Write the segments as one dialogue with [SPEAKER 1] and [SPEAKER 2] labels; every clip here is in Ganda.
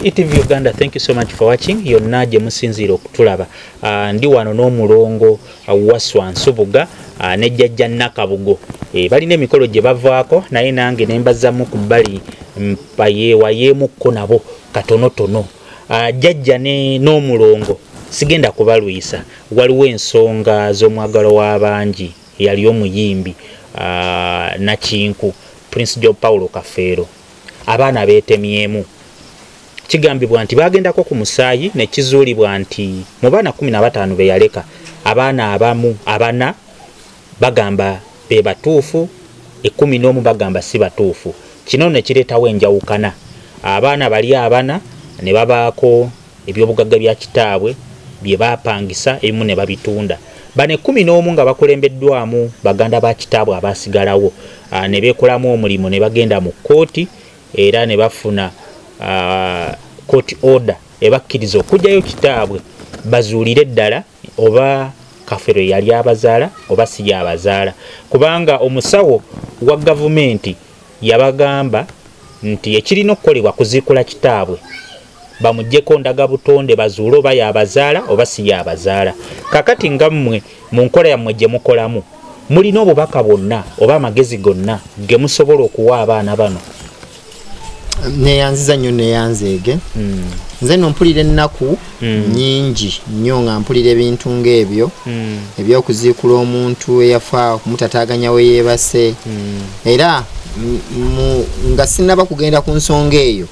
[SPEAKER 1] ETV Uganda, thank you so much for watching. Yonna gye musinziira okutulaba. Ndi wano n'omulongo Waswa Nsubuga ne jjajja Nakabugo. Balina emikolo gye bavaako, naye nange ne mbazzamu ku bbali mpayeewayemukko nabo katonotono. Jjajja n'omulongo sigenda kubalwisa. Waliwo ensonga z'omwagalwa w'abangi eyali omuyimbi Nakinku Prince Job Paulo Kafeero. Abaana beetemyemu. Kigambibwa nti bagendako ku musaayi ne kizuulibwa nti mu baana 15 be yaleka, abaana abamu abana bagamba be batuufu, 11 bagamba si batuufu. Kino ne kireetawo enjawukana. Abaana bali abana ne babaako ebyobugagga bya kitaabwe bye baapangisa, ebimu ne babitunda. Bano 11 nga bakulembeddwamu baganda ba kitaabwe abaasigalawo, ne beekolamu omulimu ne bagenda mu kkooti era ne bafuna court order ebakkiriza okuggyayo kitaabwe bazuulire ddala oba Kafeero yali abazaala oba si yabazaala, kubanga omusawo wa gavumenti yabagamba nti ekirina okukolebwa kuziikula kitaabwe, bamuggyeko ndagabutonde bazuule oba yabazaala oba si yabazaala. Kakati nga mmwe mu nkola yammwe gye mukolamu, mulina obubaka bwonna oba amagezi gonna ge musobola okuwa abaana bano?
[SPEAKER 2] Neyanziza nnyo, neyanzeege. Nze nno mpulira ennaku nyingi nnyo nga mpulira ebintu ng'ebyo ebyokuziikula omuntu eyafa, okumutataaganya we yeebase. Era nga sinnaba kugenda ku nsonga eyo,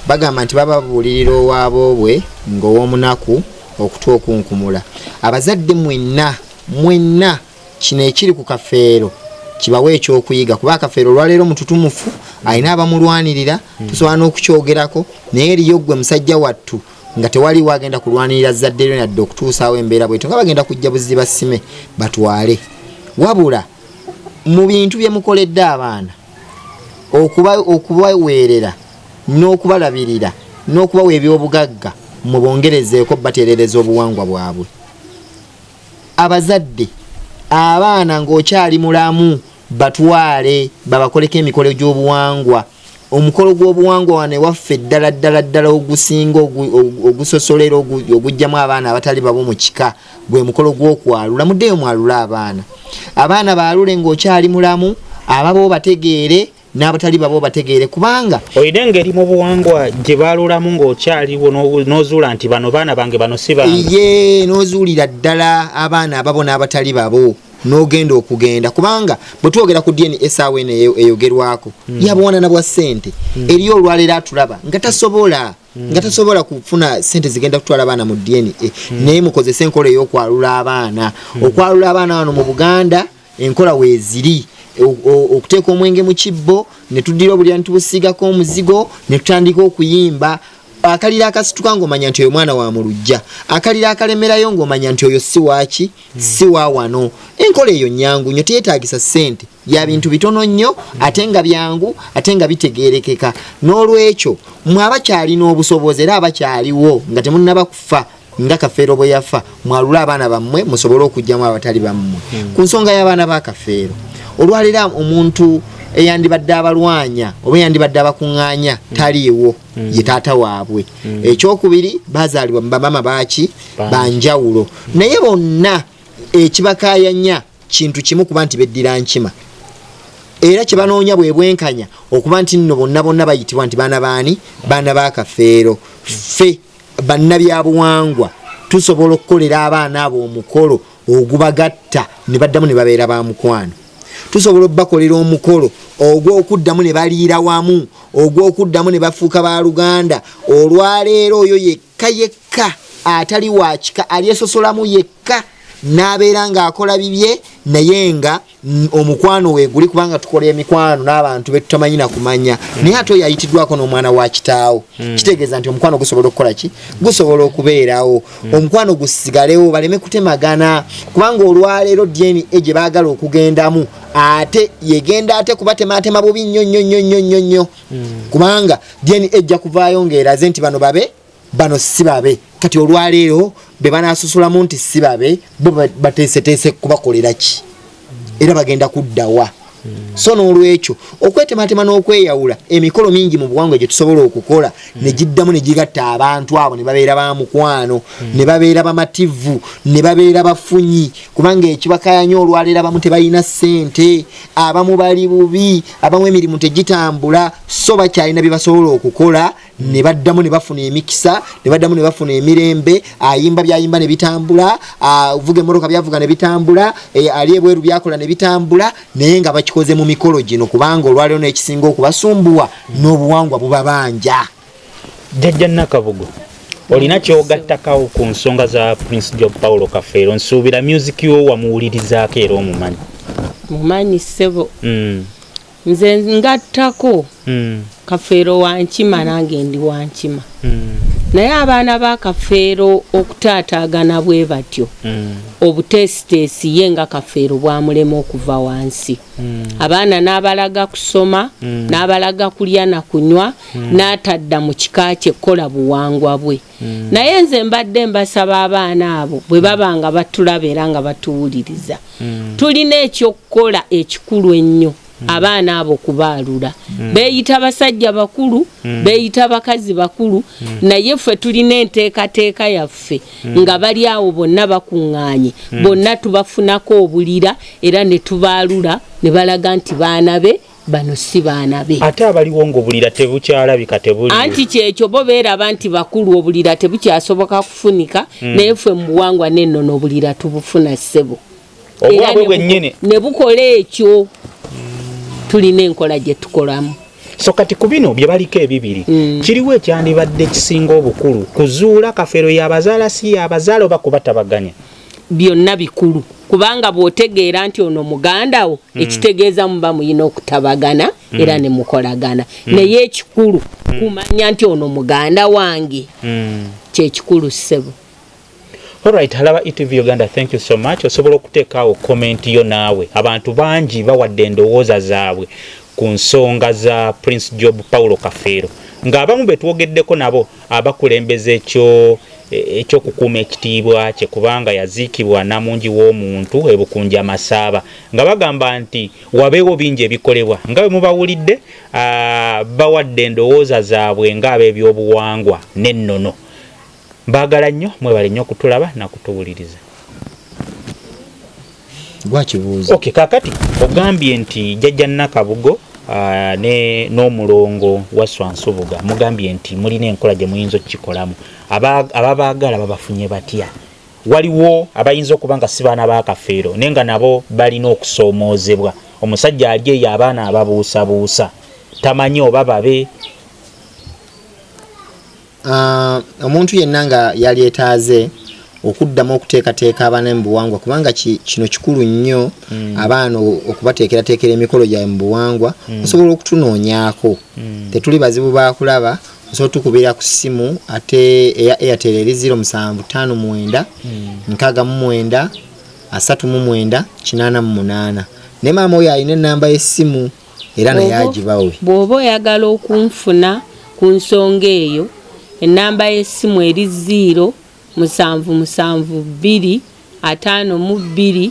[SPEAKER 2] bagamba nti baba babuulirira owaboobwe ng'ow'omunaku okutu okunkumula. Abazadde mwenna mwenna, kino ekiri ku Kafeero kibawe ekyokuyiga, kuba Akafeero olwaleero mututumufu, alina abamulwanirira, tusobola n'okukyogerako. Naye eriyo ggwe musajja wattu nga tewaliwo agenda kulwanirira zadde lyo yadde okutuusaawo embeera bwetyo, nga bagenda kujja buziba sime batwale. Wabula mu bintu bye mukoledde abaana, okubaweerera n'okubalabirira n'okubawa ebyobugagga, mubongerezeeko bateerereza obuwangwa bwabwe. Abazadde, abaana ng'okyali mulamu batwale babakoleko emikolo gy'obuwangwa. Omukolo gw'obuwangwa wano ewaffe ddala ddala ddala ogusinga ogusosolera ogugyamu abaana abatali babo mu kika gwe mukolo gw'okwalula. Muddeyo mwalule abaana. Abaana baalule ng'okyali mulamu, ababo bategeere n'abatali babo bategeere, kubanga
[SPEAKER 1] Olina engeri mu buwangwa gye baalulamu ng'okyaliwo n'ozuula nti bano baana bange, bano si bange?
[SPEAKER 2] Ye, n'ozuulira ddala abaana ababo n'abatali babo n'ogenda okugenda, kubanga bwe twogera ku DNA essaawa eno eyogerwako yabuwanana bwa ssente. Eriyo olwaleero atulaba nga tasobola kufuna sente zigenda kutwala abaana mu DNA, naye mukozese enkola ey'okwalula abaana. Okwalula abaana wano mu Buganda enkola weeziri: okuteeka omwenge mu kibbo, ne tuddira obulya ne tubusiigako omuzigo, ne tutandika okuyimba. Akaliro akasituka ng'omanya nti oyo mwana wa mu luggya, akaliro akalemerayo ng'omanya nti oyo si waaki, si wa wano. Enkola eyo nyangu nnyo, teyeetaagisa ssente, ya bintu bitono nnyo, ate nga byangu, ate nga bitegeerekeka. N'olwekyo mwe abakyalina obusobozi era abakyaliwo nga temunnaba kufa nga Kafeero bwe yafa, mwalule abaana bammwe musobole okuggyamu abatali bammwe. Ku nsonga y'abaana ba Kafeero, olwaleero omuntu eyandibadde abalwanya oba eyandibadde abakuŋŋaanya taliiwo, ye taata waabwe. Ekyokubiri, bazaalibwa mu bamama baaki? Banjawulo. Naye bonna ekibakaayanya kintu kimu, kuba nti beddira nkima, era kye banoonya bwe bwenkanya, okuba nti nno bonna bonna bayitibwa nti baana baani? Baana ba Kafeero. Ffe bannabyabuwangwa tusobola okukolera abaana abo omukolo ogubagatta ne baddamu ne babeera ba mukwano. Tusobola okubakolera omukolo ogw'okuddamu ne baliira wamu, ogw'okuddamu ne bafuuka baluganda. Olwaleero oyo yekka yekka atali wa kika alyesosolamu yekka n'abeera ng'akola bibye, naye nga omukwano weeguli, kubanga tukola emikwano n'abantu betutamanyi na kumanya. Naye ate oyo ayitiddwako n'omwana wa kitaawo, kitegeeza nti omukwano gusobola okukola ki? Gusobola okubeerawo. Omukwano gusigalewo, baleme kutemagana, kubanga olwaleero DNA gye baagala okugendamu ate yegenda ate kubatematema bubi nnyo nnyo nnyo nnyo nnyo nnyo, kubanga DNA ejja kuvaayo ng'eraze nti bano babe, bano si babe. Kati olwaleero be banaasusulamu nti si babe, bo bateeseteese kubakolera ki? Era bagenda kuddawa? So n'olwekyo okwetematema n'okweyawula, emikolo mingi mu buwangwa gye tusobola okukola ne giddamu ne gigatta abantu abo, ne babeera ba mukwano, ne babeera bamativu, ne babeera bafunyi. Kubanga ekibakayanya olwaleero, abamu tebalina ssente, abamu bali bubi, abamu emirimu tegitambula, so bakyalina bye basobola okukola ne baddamu ne bafuna emikisa, ne baddamu ne bafuna emirembe. Ayimba byayimba ne bitambula, avuga emmotoka byavuga ne bitambula, ali ebweru byakola ne bitambula, naye nga bakikoze mu mikolo gino, kubanga olwaleero n'ekisinga okubasumbuwa n'obuwangwa bubabanja.
[SPEAKER 1] Jjajja Nakabugo, olina kyogattakawo ku nsonga za Prince Job Paulo Kafeero? Nsuubira music yo wamuwulirizaako era omumanyi.
[SPEAKER 3] Mumanyi, ssebo. Nze ngattako, Kafeero wankima, nange ndi wankima, naye abaana ba Kafeero okutaataagana bwe batyo, obuteesiteesi ye nga Kafeero bwamulema okuva wansi. Abaana n'abalaga kusoma, n'abalaga kulya na kunywa, n'atadda mu kika kye kukola buwangwa bwe. Naye nze mbadde mbasaba abaana abo bwe baba nga batulaba era nga batuwuliriza, tulina ekyokukola ekikulu ennyo. Abaana abo kubaalula, beeyita basajja bakulu, beeyita bakazi bakulu, naye ffe tulina enteekateeka yaffe nga bali awo bonna bakuŋŋaanye, bonna tubafunako obulira era ne tubaalula ne balaga nti baana be bano si baana be.
[SPEAKER 1] Ate abaliwo ngaobulira tebukyalabika, tebuli.
[SPEAKER 3] Anti kyekyo, bo beeraba nti bakulu, obulira tebukyasoboka kufunika, naye ffe mu buwangwa n'ennono obulira tubufuna, ssebo. Era
[SPEAKER 1] Obwabwe bwennyini.
[SPEAKER 3] Ne bukola ekyo, tulina enkola gye tukolamu.
[SPEAKER 1] So kati ku bino bye baliko ebibiri, kiriwo ekyandibadde kisinga obukulu? Kuzuula Kafeero yabazaala si yabazaala, oba kubatabaganya?
[SPEAKER 3] Byonna bikulu, kubanga bw'otegeera nti ono muganda wo, ekitegeeza muba muyina okutabagana era ne mukolagana. Naye ekikulu kumanya nti ono muganda wange, kyekikulu, ssebo.
[SPEAKER 1] Alright, alaba ETV Uganda, thank you so much. Osobola okuteekaawo comment yo naawe. Abantu bangi bawadde endowooza zaabwe ku nsonga za Prince Job Paulo Kafeero, ng'abamu be twogeddeko nabo abakulembeza ekyo ekyokukuuma ekitiibwa kye, kubanga yaziikibwa namungi w'omuntu ebukunja Masaaba, nga bagamba nti wabeewo bingi ebikolebwa. Nga bwe mubawulidde, bawadde endowooza zaabwe ng'ab'ebyobuwangwa n'ennono. Mbaagala nnyo, mwebale nnyo okutulaba nakutuwuliriza.
[SPEAKER 2] Gwakibuuza.
[SPEAKER 1] Okay, kakati ogambye nti Jjajja Nakabugo n'omulongo Wasswa Nsubuga, mugambye nti mulina enkola gye muyinza okukikolamu. Ababaagala babafunye batya? Waliwo abayinza okuba nga si baana ba Kafeero, naye nga nabo balina okusoomoozebwa. Omusajja ali eyo abaana ababuusabuusa, tamanyi oba babe.
[SPEAKER 2] Omuntu yenna nga yalyetaaze okuddamu okuteekateeka abaana mu buwangwa, kubanga kino kikulu nnyo, abaana okubateekerateekera emikolo gyabwe mu buwangwa, osobola okutunoonyaako. Tetuli bazibu bakulaba, osobola tukubira ku ssimu ate eya Airtel eri 0759 69 39 88. Ne maama oyo alina enamba y'essimu era naye agibawe.
[SPEAKER 3] Bw'oba oyagala okunfuna ku nsonga eyo, ennamba y'essimu eri 0772 52 98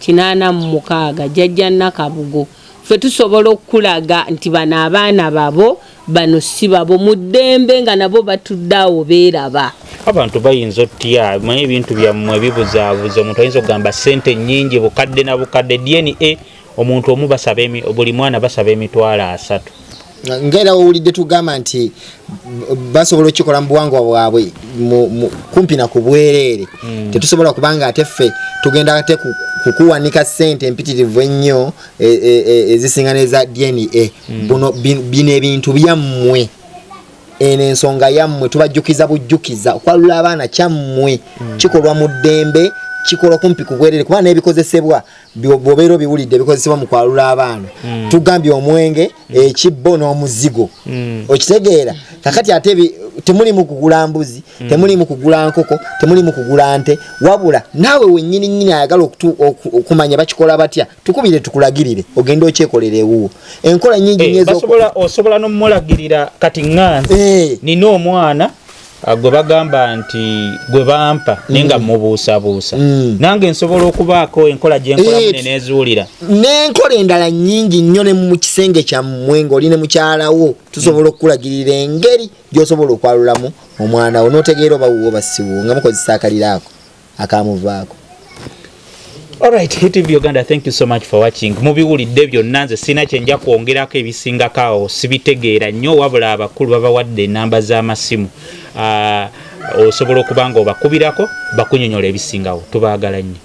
[SPEAKER 3] 86. Jjajja Nakabugo. Ffe tusobola okukulaga nti bano abaana babo, bano si babo, mu ddembe, nga nabo batudde awo beeraba.
[SPEAKER 1] Abantu bayinza otya manyi ebintu byammwe bibuzaabuza. Omuntu ayinza okugamba sente nnyingi, bukadde na bukadde. DNA omuntu omu basaba buli mwana basaba 300,000.
[SPEAKER 2] Ngaera owulidde tugamba nti basobola okukikola mu buwangwa bwabwe kumpi na ku bwereere. Tetusobola, kubanga ate ffe tugenda ate kukuwanika ssente empitirivu ennyo ezisinga neza DNA. Buno bino ebintu byammwe, eno ensonga yammwe, tubajjukiza bujjukiza. Okwalula abaana kyammwe, kikolwa mu ddembe, kikolwa kumpi ku bwereere, kubanga n'ebikozesebwa bw'obeera obiwulidde, ebikozesebwa mu kwalula abaana, tugambye omwenge, ekibbo n'omuzigo. Okitegeera? Kakati ate temulimu kugula mbuzi, temulimu kugula nkoko, temulimu kugula nte, wabula naawe wennyini nnyini ayagala okumanya bakikola batya, tukubire tukulagirire, ogende okyekolera ewuwo. Enkola nyingi nnyo
[SPEAKER 1] Basobola, osobola n'omulagirira. Kati ŋŋanze nina omwana. Gwe bagamba nti gwe bampa naye nga mubuusabuusa, nange nsobola okubaako enkola gyenkolamu nenezuulira.
[SPEAKER 2] N'enkola endala nnyingi nnyo, ne mu kisenge kyammwe ng'oli ne mukyalawo, tusobola okukulagirira engeri gy'osobola okwalulamu omwana wo n'otegeera oba wuwo oba si wuwo, nga mukozesa akaliro ako akamuvaako.
[SPEAKER 1] Alright, HTV Uganda, thank you so much for watching. Mubiwulidde byonna, nze sina kyenja kwongerako, ebisingako awo sibitegeera nnyo, wabula abakulu babawadde enamba z'amasimu. Osobola okuba nga obakubirako bakunyonyola ebisingawo. Tubaagala nnyo.